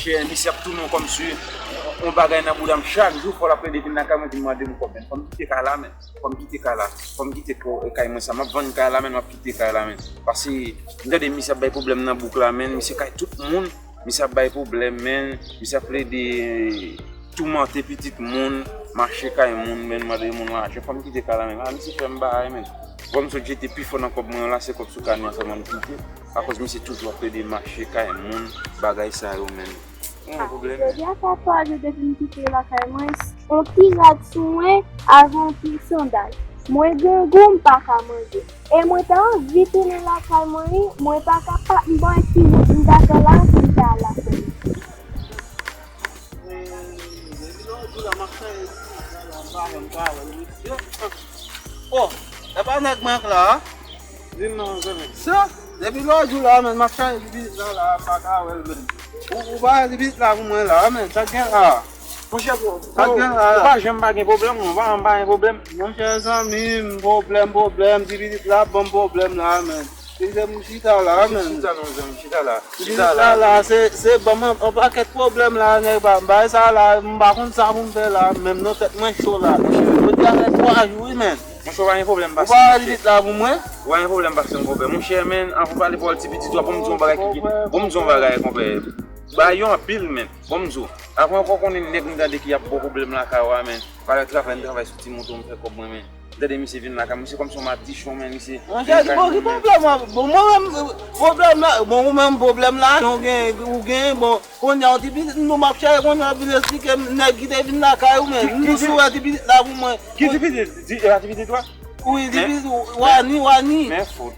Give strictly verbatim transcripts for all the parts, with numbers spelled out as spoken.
Ke misye ap tounen kòmsi yon bagay nan bouda m chak jou, fò l ap plede vin lakay mwen vin mande m kòb, men fò m kite kay la, men fò m kite kay la, fò m kite kay mwen sa, m ap vann kay la, men m ap kite kay la, men paske m tande misye ap bay pwoblèm nan bouk la, men misye kay tout moun, misye ap bay pwoblèm, men misye ap plede toumante pitit moun, mache kay moun, men mande moun lajan, fò m kite kay la, men a misye fè m bagay, men fò m sot jete pi fò nan kòb mwen la, se kòb sou kane an sèlman m kite. Akoz misye toujou ap plede mache kay moun, bagay sa yo, men. Yon pwoblèm. Jodi a fè twa jou depi m kite lakay mwen, yon ti rad sou mwen, avè yon pil sandal. Mwen grangou, m pa ka manje. E mwen ta anvi tounen lakay mwen, wi, mwen pa ka pa, m pa wè ki wout m ta fè la, pou m ta al lakay mwen. Oh, e pa nèg mwen k la a? Vin non, zanmi. Sa, depi lòt jou la, men, m ap chache pitit la, la, m pa ka wè l, men. Ou, ou pa wè pitit la pou mwen la, men, sa k gen la? Monchè, ou, ou, ou pa janm pa gen pwoblèm, non, ou pa janm pa gen pwoblèm. Monchè, zanmi m, pwoblèm, pwoblèm, ti pitit la ban m pwoblèm la, men. Kite m chita la, men. Chita non, zanmi, chita la. Chita la. Chita la, se, se ban m yon pakèt pwoblèm la, nèg, ba, bay sa la, m pa konn sa pou m fè la, menm non, tèt mwen cho la. Jodi a fè twa jou, wi, men. Monchè, ou pa gen pwoblèm, pase. Ou pa wè pitit la pou mwen? Ou pa gen pwoblèm, pase yon pwoblèm. Monchè, men, anvan pale pawòl ti pitit ou a, bon, m di yon bagay ki, bon, m di yon bagay, konpè. Bagay yo anpil, men. Bon, m di w, avan ankò konnen nèg m tande ki ap ba w pwoblèm lakay ou a, men. Valè travay, m travay sou ti moto, m fè kòb mwen, men. M tande misye vin lakay mwen, misye kòmsi yon madichon, men, misye. Monchè, ki bon, ki pwoblèm la? Bon, mwen menm, pwoblèm la, bon, ou menm pwoblèm la, ou gen, ou gen, bon, kounye a, yon ti pitit, nou m ap chèche, kounye a, vin esplike m, nèg ki te vin lakay ou, men, m toujou wè ti pitit la pou mwen. Ki ti pitit? Di, e pa ti pitit ou a? Wi, ti pitit, Wani, Wani. Men fout.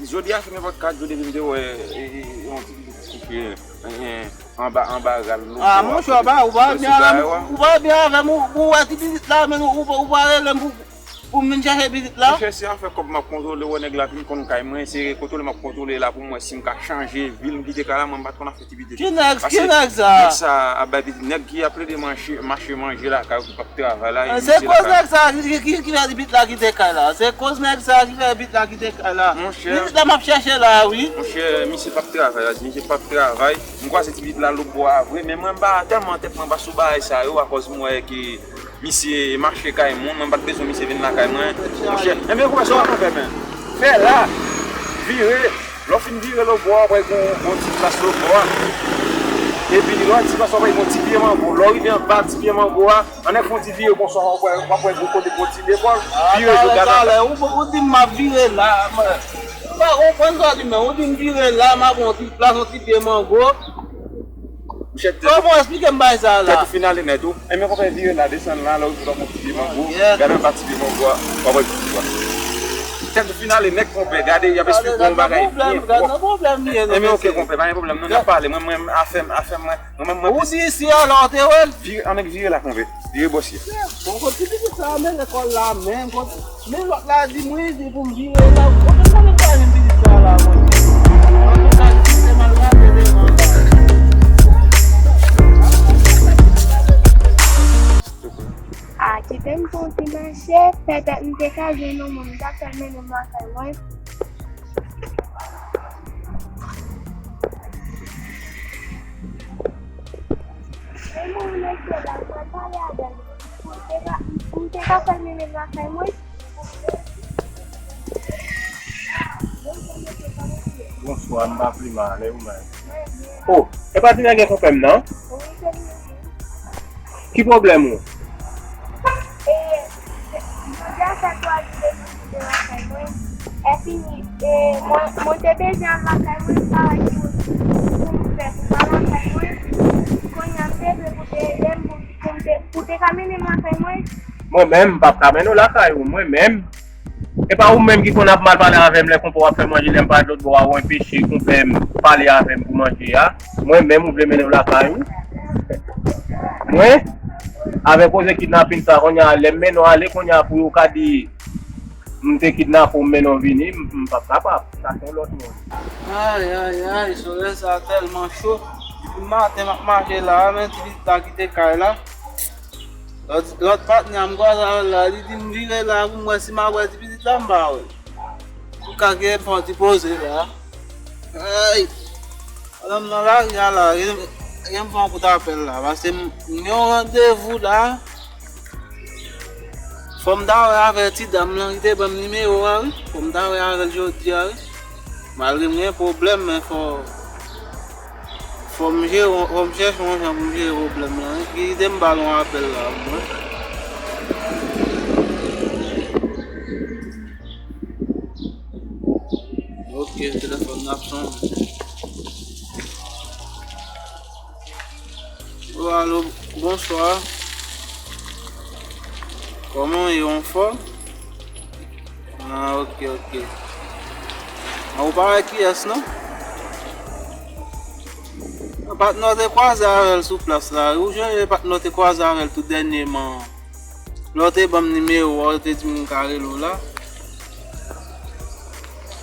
Jodi a fè nenpòt kat jou depi m te wè, e, e, yon ti pitit kouche, e, e, anba, anba rad lòt bò a, monchè, ou pa, ou pa byen avè m, ou pa byen avè m, ou, ou wè ti pitit la, men ou, ou, ou pa rele m pou, pou m vin chèche pitit la. Monchè, se afè kòb m ap kontwole, ou wè nèg la vin konn kay mwen, se kontwole m ap kontwole la pou m wè si m ka chanje vil, m kite kay la, mwen m pa t konn afè ti pitit. Ki nèg, ki nèg sa? Nèg sa ap bay pitit, nèg ki ap plede mache, mache manje lakay ou ki p ap travay la, e misye lakay. Se koz nèg sa ki, ki, ki fè pitit la kite kay la. Se koz nèg sa ki fè pitit la kite kay la. Monchè. Pitit la m ap chèche la, wi. Monchè, misye p ap travay la, misye p ap travay. M kwaze ti pitit la lòt bò a vre, men mwen m pa tèlman tèt mwen pa sou bagay sa yo, akoz m wè ke misye mache kay moun, mwen m pa t bezwen misye vin lakay mwen. Monchè, enben konpè sa w ap fè, men. Fè la, vire. Lè w fin vire lòt bò a, w ap wè gon, gon ti plas lòt bò a. Epi lè w wè ti plas la, w ap wè gon ti pye mango. Lè w rive anba ti pye mango a, ann fè yon ti vire konsa, w ap wè, w ap wè gon kote gon ti lekòl. Vire zo, gade anba. Ou, ou di m m ap vire la, mwen. Ou pa konprann sa w di, men. Ou di m vire la, m ap wè yon ti plas, yon ti pye mango. Monchè, tèt ou. Kòman, esplike m bagay sa la? Tèt ou fin ale nèt ou. Enben konpè, vire la, desann la, lè w rive w ap wè yon ti pye mango. Gade anba ti pye mango a, w ap wè pitit ou a. Tèt ou fin ale nèt, konpè, gade, y ap esplike w yon bagay byen pwòp. Enben oke, konpè, pa gen pwoblèm non, n ap pale, mwen, mwen, afè m, afè m, mwen, mwen, mwen. Ou di isi a la w te wè l? Vire, ann vire la, konpè. Vire bò si a. Bon, kot ti pitit sa a, men lekòl la, men kot, men lòt la di mwen, di pou m vire la. Bon, men konnen pa menm pitit sa a la, mwen. Antouka, se mal rate devan la. A, kite m fè yon ti mache, petèt m te ka jwenn yon moun, m ta fè l mennen m lakay mwen. Gen yon mesye la, m pral pale avè l. Pou l te ka, pou m te ka fè l mennen m lakay mwen. Bonswa, m pa pi mal, e ou menm? O, e pa ti nèg gen konpè m nan? Wi, se li menm. Ki pwoblèm ou? E, jodi a fè twa jou depi m kite lakay mwen. Epi, e, mwen, mwen te bezwen al lakay mwen, m pa wè ki wout pou m fè pou m al lakay mwen. Kounye a, m te vle pou te ede m, pou, pou m te, pou te ka mennen m lakay mwen. Mwen menm, m p ap ka mennen w lakay ou, mwen menm. E pa ou menm ki konn ap mal pale avè m lè konpè w ap fè manje, lè m pral lòt bò a, ou anpeche konpè m pale avè m pou manje a. Mwen menm, ou vle mennen w lakay ou? Mwen? Avèk koze kidnapin sa, kounye a, lè m mennen w ale, kounye a, pou yo ka di m te kidnape w, m mennen w vini, m, m p ap kapab. Sa se yon lòt moun. Ay, ay, ay, solèy sa tèlman cho. Depi maten, m ap mache la, men ti pitit la kite kay la. Lòt, lòt patnè a m kwaze avè l la, li di m vire la pou m wè si m ap wè ti pitit la, m pa wè l. Antouka, gen fè yon ti poze la. Ay! Pandan m nan lari a la, gen, Gen m fè yon kout apèl la, paske m, m gen yon randevou la. Fò m ta wè avè ti dam lan ki te ban m nimewo a, wi. Fò m ta wè avè l jodi a, wi. Malgre m gen pwoblèm, men fò, fò m jere, fò m chèche yon jan pou m jere pwoblèm lan, wi. Kite m ba l yon apèl la, mwen. Ok, telefòn nan ap sonnen. Oh, alo, bonswa. Kòman w ye, w anfòm? Ah, ok, ok. Ah, ou pa wè kiyès, non? Patnè w te kwaze avè l sou plas la. Ou sonje patnè w te kwaze avè l tou dènyèman. Lè w te ban m nimewo a, w te di m m ka rele w la.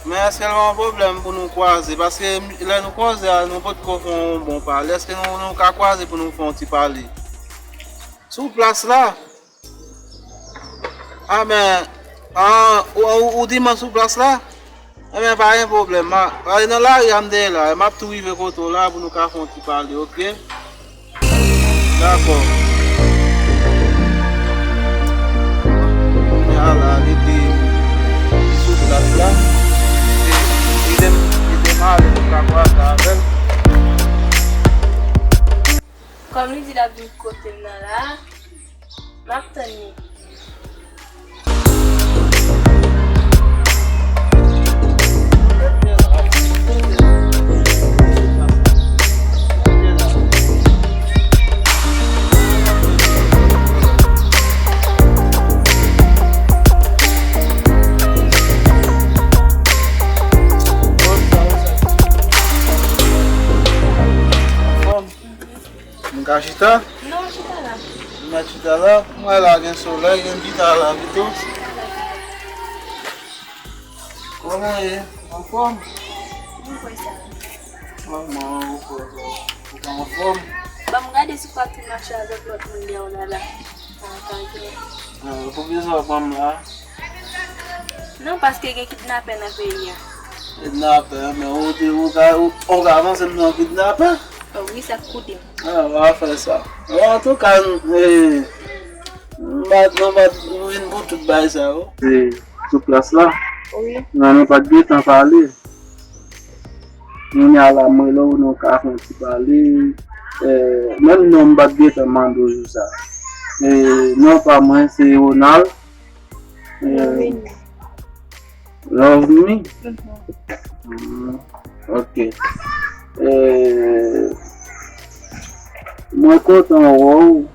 Men èske l pa yon pwoblèm pou nou kwaze? Paske lè nou kwaze a, nou potko fè yon bon pale. Èske nou, nou ka kwaze pou nou fè yon ti pale? Sou plas la? A, men, a, ou, ou, ou di m sou plas la? Ebyen, pa gen pwoblèm. M a, ale nan lari a, m te la. M ap tou rive kote w la pou nou ka fè yon ti pale, ok? Dakò. Kounye a la, li te, li sou plas la. Li te, li te, li te mare, nou ka kwaze avè l. Kòm li di l ap vin kote m nan la, m ap tann li. M ka chita? Non, chita la. M mèt chita la. Mwen la gen solèy, gen pita la pito. Kòman w ye? Anfòm? Mwen kwè sa. Kòman ou kwè sa? Ou pa anfòm? Ban m gade si w pa tou mache avèk lòt moun dèyè w la la. An, tanke. Ah, poukisa w ban m la? Non, paske gen kidnapè nan peyi a. Kidnapè, men ou te, ou ka, ou, ou ka avanse m nan kidnapè? Oh, wi, sa k koute m. Ah, w a fè sa. Bon, antouka, eh, m pa, m pa vin pou tout bagay sa yo. Se sou plas la. Wi. Nan nou pa t gentan pale. Kounye a la, mwen la, nou ka fè yon ti pale. Eh, menm non m pa t gentan mande w jou sa. Eh, non pa mwen, se Ronald. Eh, Love me? Mhm. Mm, ok. Eh, mwen kontan wè w.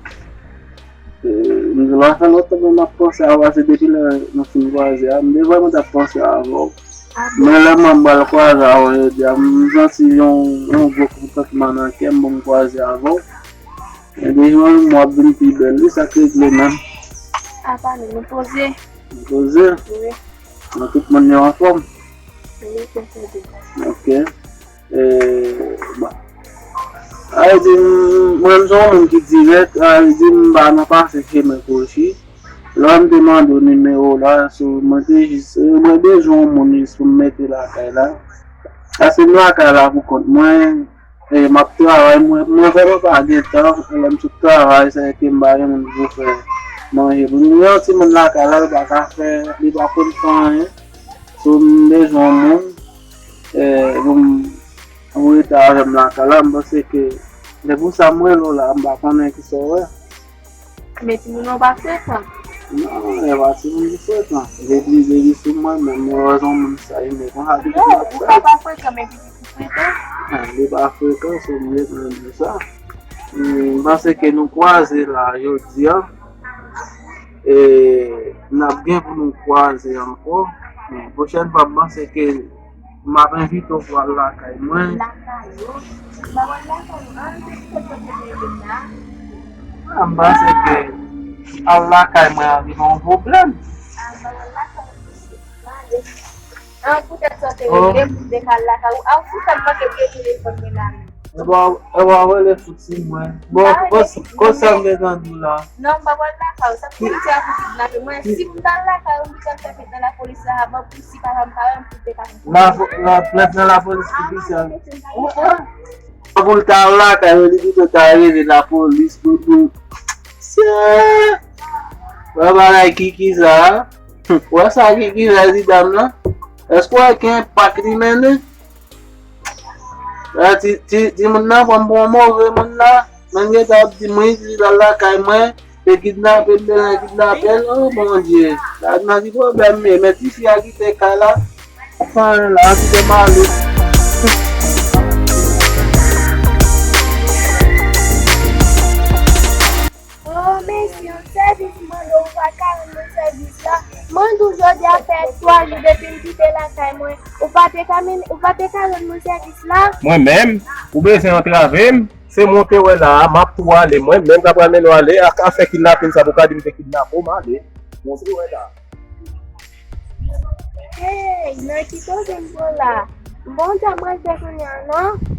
Eh, m la fè lontan mwen m ap panse avè w, se depi lè nou fin kwaze a, m te vrèman t ap panse avè w. Ah bon? Men lè mwen m pral kwaze avè w jodi a, m santi yon, yon gwo kontantman nan kè m pou m kwaze avè w. Gen de jou w ap vin pi bèl, wi, sa k regle menm? Apa nou, nou poze. Nou poze? Wi. Bon, tout moun yo anfòm? Wi, tout moun. Ok. Eh, bon. A vle di, m, mwen, m se yon moun ki dirèk, a vle di, m pa nan pase chemen kwochi. Lè m te mande w nimewo w la, so, mwen te jis, eh, mwen bezwen yon moun jis pou m mete lakay la. Paske m lakay la pou kont mwen, eh, m ap travay, mwen, mwen vrèman pa gen tan, lè m sot travay, se ke m pa gen moun pou fè manje pou m. Yon timoun lakay la, li pa ka fè, li pa konn fè anyen. So, m bezwen yon moun, eh, pou m, pou rete avè m lakay la, m panse ke, se pou sa m rele w la, m pa konnen kisa w wè. Men timoun nan pa frekan. Non, e pa timoun ki frekan. Depi, depi sou mwen menm, mwen wè yon moun sa, e men konsa ki... Non, ou ka pa frekan, men pitit ou frekan. Ah, li pa frekan, se mwen menm di sa. M panse ke nou kwaze la jodi a. E n ap gen pou nou kwaze ankò. Men pwochèn fwa, m panse ke m ap envite w pou al lakay mwen. Lakay ou? M pa wè lakay ou. An, se poutèt sa w te rele m la. Ah, m panse ke al lakay mwen an vin yon pwoblèm. Ah, m pa wè lakay ou, mesye. M ale. An, poutèt sa w te rele m pou m te ka al lakay ou. Ah, ou fou fè m manke pye telefòn mwen la menm. E pa, e pa rele fouti mwen. Bon, konsa m te tande w la. Non, m pa pral lakay ou. Sa polisye a pou kidnape mwen. Si m t al lakay ou, m t al fè plent nan lapolis la avan pou si papa m pa wè m pou te ka... La, la plent nan lapolis ki pi sèl. Ou kwè? Pou l ta lakay mwen, li pito ta rele lapolis pou, pou. Sè! Wè bagay Kiki sa a? Wè sa Kiki fè ti dam nan? Èske w wè ki enpak li mennen? Ah, ti, ti, timoun nan pran m pou yon move moun la. Mwen gentan ap di mwen, si l al lakay mwen, se kidnape m bezwen kidnape l. Oh, Bondye. Gad nan ki pwoblèm m ye. Men tifi a kite kay la. Fann la, kite m ale. Oh, mesye, yon sèvis m mande w, ou pa ka rann mwen sèvis la. Mande w jodi a fè twa jou depi m kite lakay mwen. Ou pa te ka men, ou pa te ka rann mwen sèvis la. Mwen menm, ou bezwen antrave m? Se mwen w te wè la a, m ap tou ale. Mwen menm k ap pral mennen w ale, ak afè kidnapin sa, pou w ka di m te kidnape w, m ale. Mwen w te wè la a. Hey, nan ki koze m pran la? M pa konn sa m pral fè kounye a non.